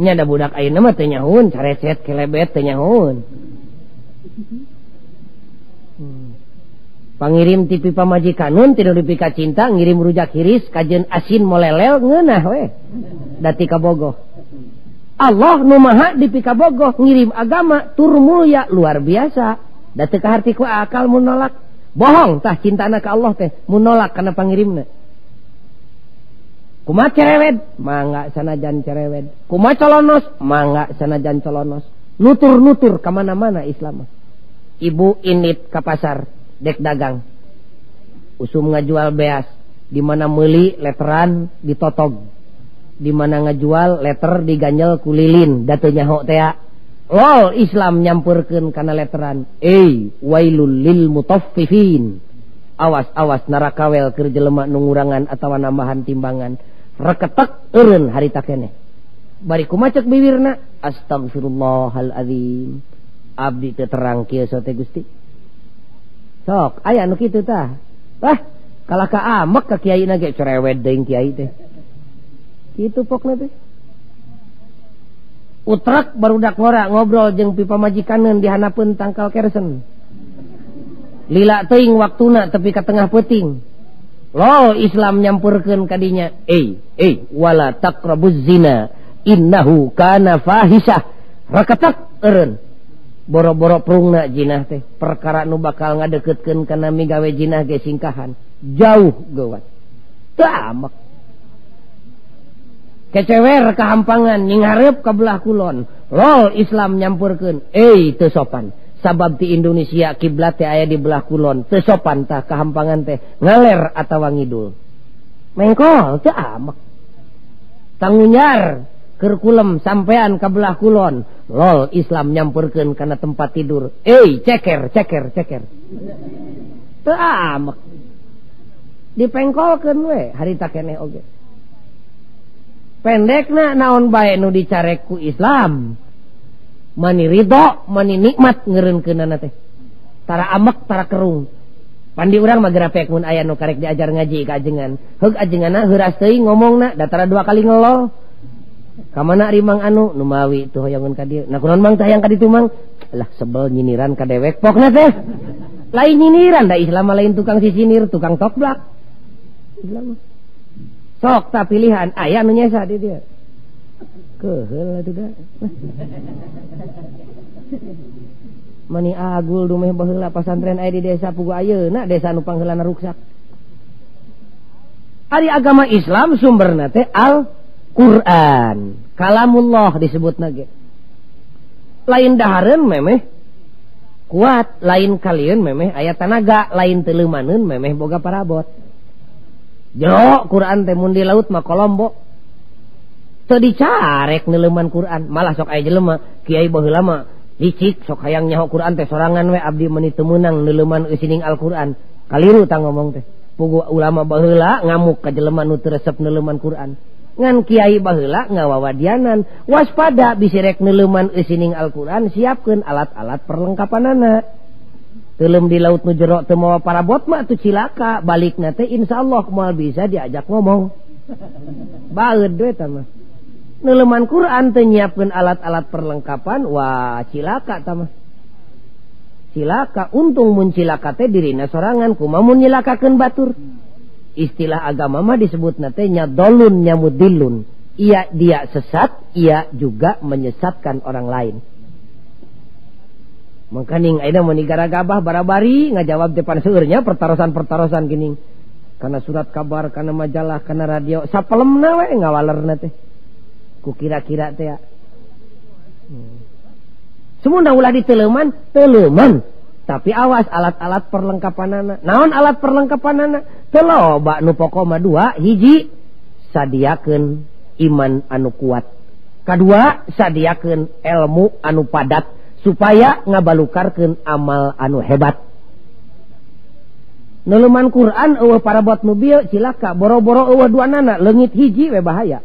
Nya da budak ayeuna mah teu nyahoeun, carecet kelebet teu nyahoeun. Pangirim ti pamajikanun ti nu dipika cinta ngirim rujak hiris kajeun asin molelel ngeunah we. Da ti kabogoh. Allah nu maha dipikabogoh ngirim agama tur mulya luar biasa. Da teu kaharti ku akal mun nolak. Bohong tah cintana ka Allah teh mun nolak kana pangirimna. Kumaha cerewet? Mangga sanajan cerewet. Kumaha colonos? Mangga sanajan colonos. Nutur-nutur ka mana-mana Islam. Ibu init ka pasar dek dagang. Usum ngajual beas, di mana meuli letteran ditotog. Di mana ngajual letter diganjel ku lilin, da teu nyaho tea. Lol Islam nyampurkeun kana letteran. Wailul lil mutaffifin. Awas-awas narakawel keur jelema nu ngurangan atawa nambahan timbangan. Reketek eureun harita keneh. Bari kumaha ceuk biwirna? Astagfirullahalazim. Abdi teu terang kieu sote Gusti. Sok aya nu kitu tah. Wah, kalah ka amek ka kiai na ge cerewet deui kiai teh. Kitu pokna teh. Utrek barudak ngora ngobrol jeung pi pamajikaneun di hanapeun tangkal kersen. Lila teuing waktuna tepi ka tengah peuting. Lol Islam nyampurkeun ka dinya. Wala taqrabuz zina innahu kana fahisah. Reketek eureun. Boro-boro prungna jinah teh, perkara nu bakal ngadeukeutkeun kana migawe jinah ge singkahan. Jauh geuwat. Teu amek. Kecewer kahampangan nyinghareup ka belah kulon. Lol Islam nyampurkeun. Teu sopan. Sabab di Indonesia kiblat teh aya di belah kulon. Teu sopan tah kahampangan teh ngaler atawa ngidul. Mengkol teu amek. Tangunyar keur kulem sampean ka belah kulon. Lol Islam nyampurkeun kana tempat tidur. Ceker ceker ceker. Teu amek. Dipengkolkeun we harita keneh oge. Pendekna naon bae nu dicarek ku Islam. Mani ridho, mani nikmat ngeureunkeunana teh. Tara amek, tara kerung. Pandi urang mah gerapek mun aya nu karek diajar ngaji ka ajengan. Heug ajenganna heuras teuing ngomongna, da tara dua kali ngelol. Ka mana ari Mang anu nu mawi teu hoyongeun ka dieu. Nah kunaon Mang teh hayang ka ditu Mang? Lah sebel nyiniran ka dewek pokna teh. Lain nyiniran da Islam mah lain tukang sisinir, tukang tokblak. Islam mah. Sok ta pilihan aya nu nyesa di dieu. Keheul atuh da. Mani agul dumeh baheula pasantren aya di desa pugu ayeuna desa nu pangheulana ruksak. Ari agama Islam sumberna teh Al-Qur'an. Kalamullah disebutna ge. Lain dahareun memeh kuat, lain kalieun memeh aya tanaga, lain teuleumaneun memeh boga parabot. Jero Quran teh mun di laut mah kolombo. Teu dicarek neuleuman Quran, malah sok aya jelema kiai baheula mah licik sok hayang nyaho Quran teh sorangan we abdi meuni teu meunang neuleuman eusining Al-Quran. Kaliru tah ngomong teh. Pugu ulama baheula ngamuk ka jelema nu teu resep neuleuman Quran. Ngan kiai baheula ngawawadianan, waspada bisi rek neuleuman eusining Al-Quran, siapkeun alat-alat perlengkapanana. Teuleum di laut nu jero teu mawa parabot mah atuh cilaka, balikna teh insyaallah moal bisa diajak ngomong. Baeud we tah mah. Neuleuman Quran teu nyiapkeun alat-alat perlengkapan, wah cilaka tah mah. Cilaka, untung mun cilaka teh dirina sorangan, kumaha mun nyilakakeun batur. Istilah agama mah disebutna teh nyadolun nyamudilun. Ia dia sesat, ia juga menyesatkan orang lain. Mangkaning ayeuna mun digaragabah barabari ngajawab depan seueurnya pertarosan-pertarosan geuning. Kana surat kabar, kana majalah, kana radio, sapelemna we ngawalerna teh. Ku kira-kira teh. Sumunda ulah diteuleman, teuleman. Tapi awas alat-alat perlengkapanana. Naon alat perlengkapanana? Teu loba nu pokok mah dua, hiji sadiakeun iman anu kuat. Kadua sadiakeun ilmu anu padat supaya ngabalukarkeun amal anu hebat. Neuleuman Quran eueuh parabot nu bieu cilaka, boro-boro eueuh duanana leungit hiji we bahaya.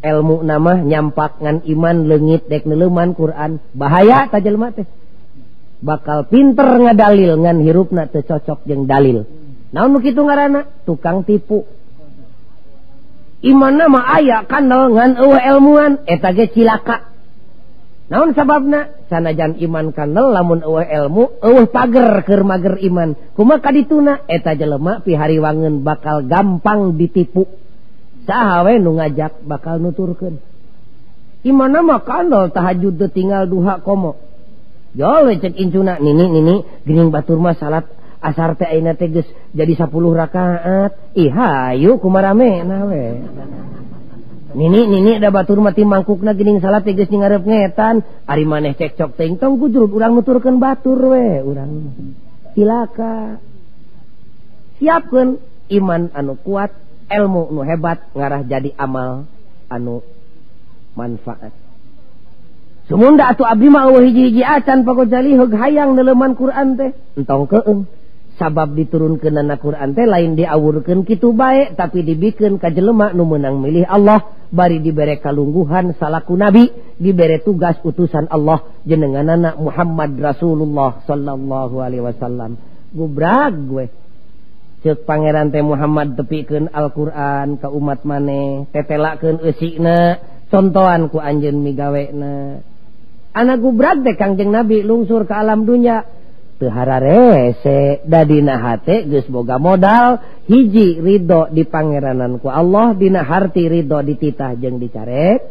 Ilmu nama nyampak ngan iman leungit dek neuleuman Quran bahaya ta jelema teh. Bakal pinter ngadalil ngan hirupna teu cocok jeung dalil. Naon nu kitu ngaranna? Tukang tipu. Imanna mah aya kandel ngan eueuh elmuan eta ge cilaka. Naon sababna? Sanajan iman kandel lamun eueuh ilmu eueuh pager keur mager iman. Kumaha kadituna eta jelema pihariwangeun bakal gampang ditipu. Saha we nu ngajak bakal nuturkeun. Imanna mah kandel tahajud teu tinggal duha komo. Jol we cek incuna nini nini geuning batur mah salat asar teh ayeuna teh geus jadi 10 rakaat. Ih hayu kumarame na we. Nini nini da batur mah ti mangkukna geuning salat teh geus ngarep ngetan. Ari maneh cekcok teuing tong gujrug urang nuturkeun batur we urang. Cilaka. Siapkeun iman anu kuat, ilmu nu hebat ngarah jadi amal anu manfaat. Sumunda atuh abdi mah eueuh hiji-hiji acan Pak Gojali heug hayang neuleuman Quran teh. Entong keung. Sabab diturunkeunana Quran teh lain diawurkeun kitu bae tapi dibikeun ka jelema nu meunang milih Allah bari dibere kalungguhan salaku nabi dibere tugas utusan Allah jenenganana Muhammad Rasulullah sallallahu alaihi wasallam. Gubrag we ceuk pangeran teh Muhammad tepikeun Al-Qur'an ka umat maneh tetelakeun eusina contohan ku anjeun migawena. Anak gubrag teh Kangjeng Nabi lungsur ke alam dunya teu hararese dadina hate geus boga modal hiji ridho di pangeranan ku Allah dina harti ridho dititah jeung dicarek,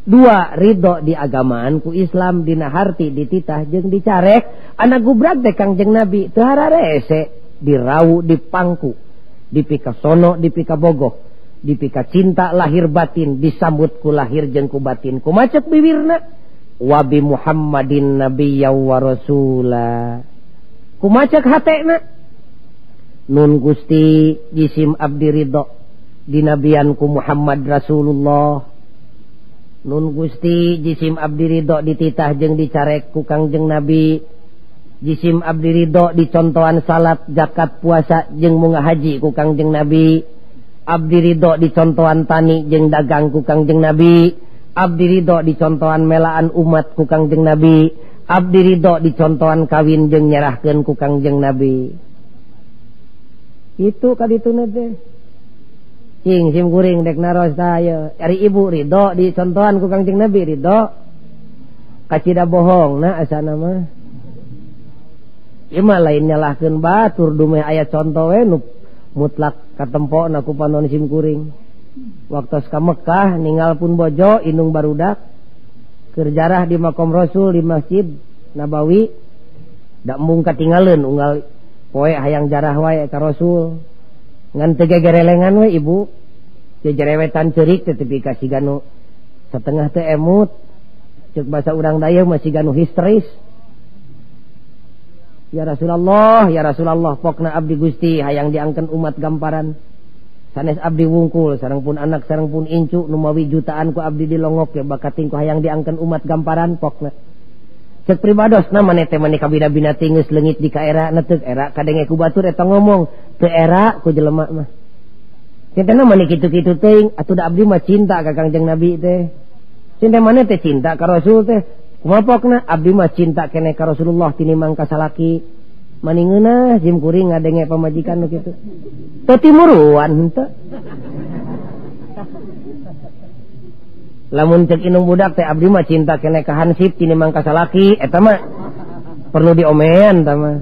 dua ridho di agamaan ku Islam dina harti dititah jeung dicarek. Anak gubrag teh Kangjeng Nabi teu hararese dirau dipangku dipika sono dipika bogoh dipika cinta lahir batin disambut ku lahir jeung ku batin kumacek bibirna wabi Muhammadin nabiyya wa rasula. Kumacek hatena nun Gusti jisim abdi ridho dinabian ku Muhammad Rasulullah. Nun Gusti jisim abdi ridho dititah jeung dicarek ku Kangjeng Nabi. Jisim abdi ridho dicontohan salat zakat puasa jeung munggah haji ku Kangjeng Nabi. Abdi ridho dicontohan tani jeung dagang ku Kangjeng Nabi. Abdi ridho dicontohan melaan umat ku Kangjeng Nabi. Abdi ridho dicontohan kawin jeung nyerahkeun ku Kangjeng Nabi. Itu kadituna teh. Cing sim kuring dek naros tah ieu. Ari ibu ridho dicontohan ku Kangjeng Nabi ridho. Kacida bohong na asana mah. Ieu mah lain nyalahkeun batur dumeh aya conto we nu mutlak katempona ku panon sim kuring. Waktos ka Mekah ninggal pun bojo indung barudak keur jarah di makom Rasul di Masjid Nabawi dak mung katingaleun unggal poe hayang jarah wae ka Rasul ngan teu gegerelengan we ibu teu jerewetan ceurik teh tepi ka siganu setengah teu emut ceuk basa urang dayeuh mah siganu histeris. Ya Rasulullah, ya Rasulullah, pokna abdi Gusti hayang diangkeun umat gamparan sanes abdi wungkul sareng pun anak sareng pun incu numawi jutaan ku abdi dilongok ya bakating ku hayang diangkeun umat gamparan pokna. Cek pribadosna maneh teh maneh kabina-bina geus leungit di kaera na teu era kadenge ku batur eta ngomong teu era ku jelema mah. Cintana maneh kitu-kitu teuing atuh da abdi mah cinta ka Kangjeng Nabi teh. Cinta maneh teh cinta ka Rasul teh. Kumaha pokna abdi mah cinta keneh ka Rasulullah tinimbang ka salaki. Maningeunah sim kuring ngadenge pamajikan nu kitu. Teu timuruan henteu. Lamun cek indung budak teh abdi mah cinta keneh ka hansip tinimbang ka salaki eta mah perlu diomean eta mah.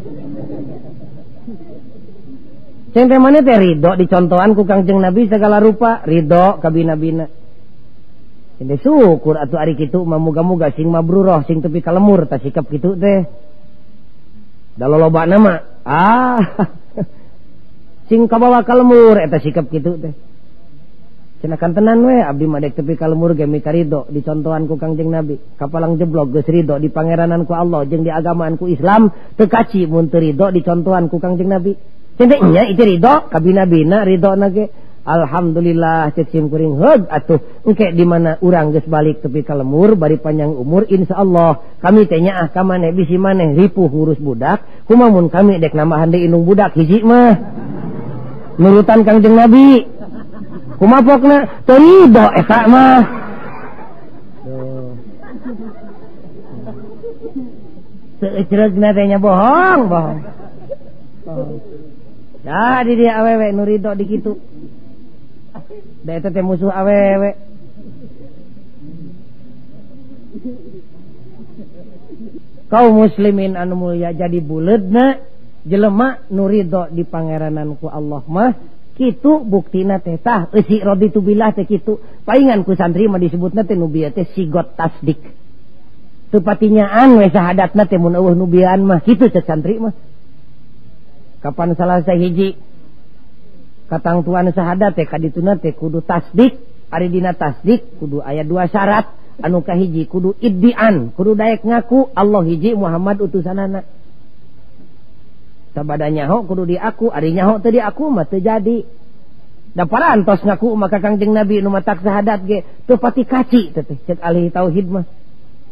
Cinta maneh teh ridho dicontohan ku Kangjeng Nabi segala rupa, ridho ka bina-bina. Cinta syukur atuh ari kitu mah muga-muga sing mabruroh sing tepi ka lemur tah sikap kitu teh. Da lolobana mah ah sing kabawa ka lemur eta sikap kitu teh. Cenah kantenan we abdi mah dek tepi ka lemur ge mika ridho dicontohan ku Kangjeng Nabi. Kapalang jeblok geus ridho di pangeranan ku Allah jeung di agamaan ku Islam teu kaci mun teu ridho dicontohan ku Kangjeng Nabi. Cinta nya itu ridho kabina-bina ridho na ge. Alhamdulillah cek sim kuring heug atuh engke di mana urang geus balik tepi ka lemur bari panjang umur insyaallah kami teh nyaah ka maneh bisi maneh ripuh ngurus budak kumaha mun kami dek nambahan deui indung budak hiji mah nurutan Kangjeng Nabi kumaha pokna teu ridho eta mah. Teu ecreugna teh nya bohong bohong. Jadi dia awewe nu ridho di kitu. Da eta teh musuh awewe. Kaum muslimin anu mulia jadi buleudna jelema nu ridho di pangeranan ku Allah mah kitu buktina teh tah eusi raditu billah teh kitu. Paingan ku santri mah disebutna teh nu bieu teh sigot tasdik. Teu patinyaan we sahadatna teh mun eueuh nu bieuan mah kitu cek santri mah. Kapan salah sahiji katangtuan sahadat teh kadituna teh kudu tasdik, ari dina tasdik kudu aya dua syarat. Anu kahiji kudu iddian, kudu daek ngaku Allah hiji Muhammad utusanana. Sabada nyaho kudu diaku, ari nyaho teu diaku mah teu jadi. Da parantos ngaku maka Kangjeng Nabi nu matak sahadat ge teu pati kaci teh cek ahli tauhid mah.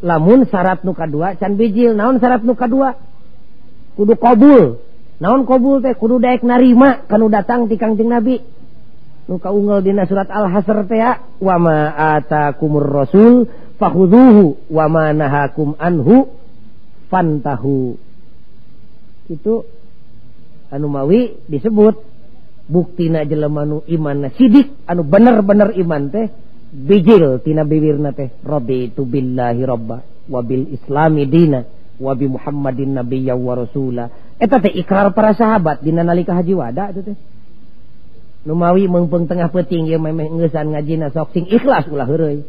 Lamun syarat nu kadua can bijil, naon syarat nu kadua? Kudu qabul. Naon qabul teh kudu daek narima kanu datang ti Kangjeng Nabi. Nu kaunggal dina surat Al-Hasr teh wa ma atakumur rasul fakhudhuhu wa ma nahakum anhu fantahu. Itu anu mawi disebut buktina jelema nu imanna sidik anu bener-bener iman teh bijil tina bibirna teh raditu billahi robba wa bil islami dina wa bi Muhammadin nabiyya wa rasula. Eta teh ikrar para sahabat dina nalika haji wada eta teh. Numawi meungpeung tengah peuting ieu memeh ngeusan ngajina sok sing ikhlas ulah heureuy.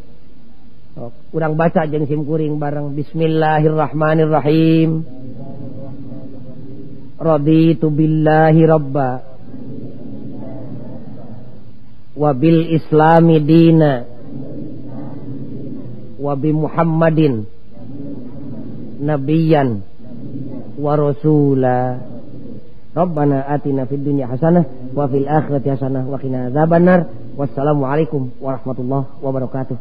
Sok urang baca jeung sim kuring bareng bismillahirrahmanirrahim. Raditu billahi robba wa bil islami dina wa bi Muhammadin nabiyyan wa rasula. Rabbana atina fid dunya hasanah wa fil akhirati hasanah wa qina adzabannar. Wassalamualaikum warahmatullahi wabarakatuh.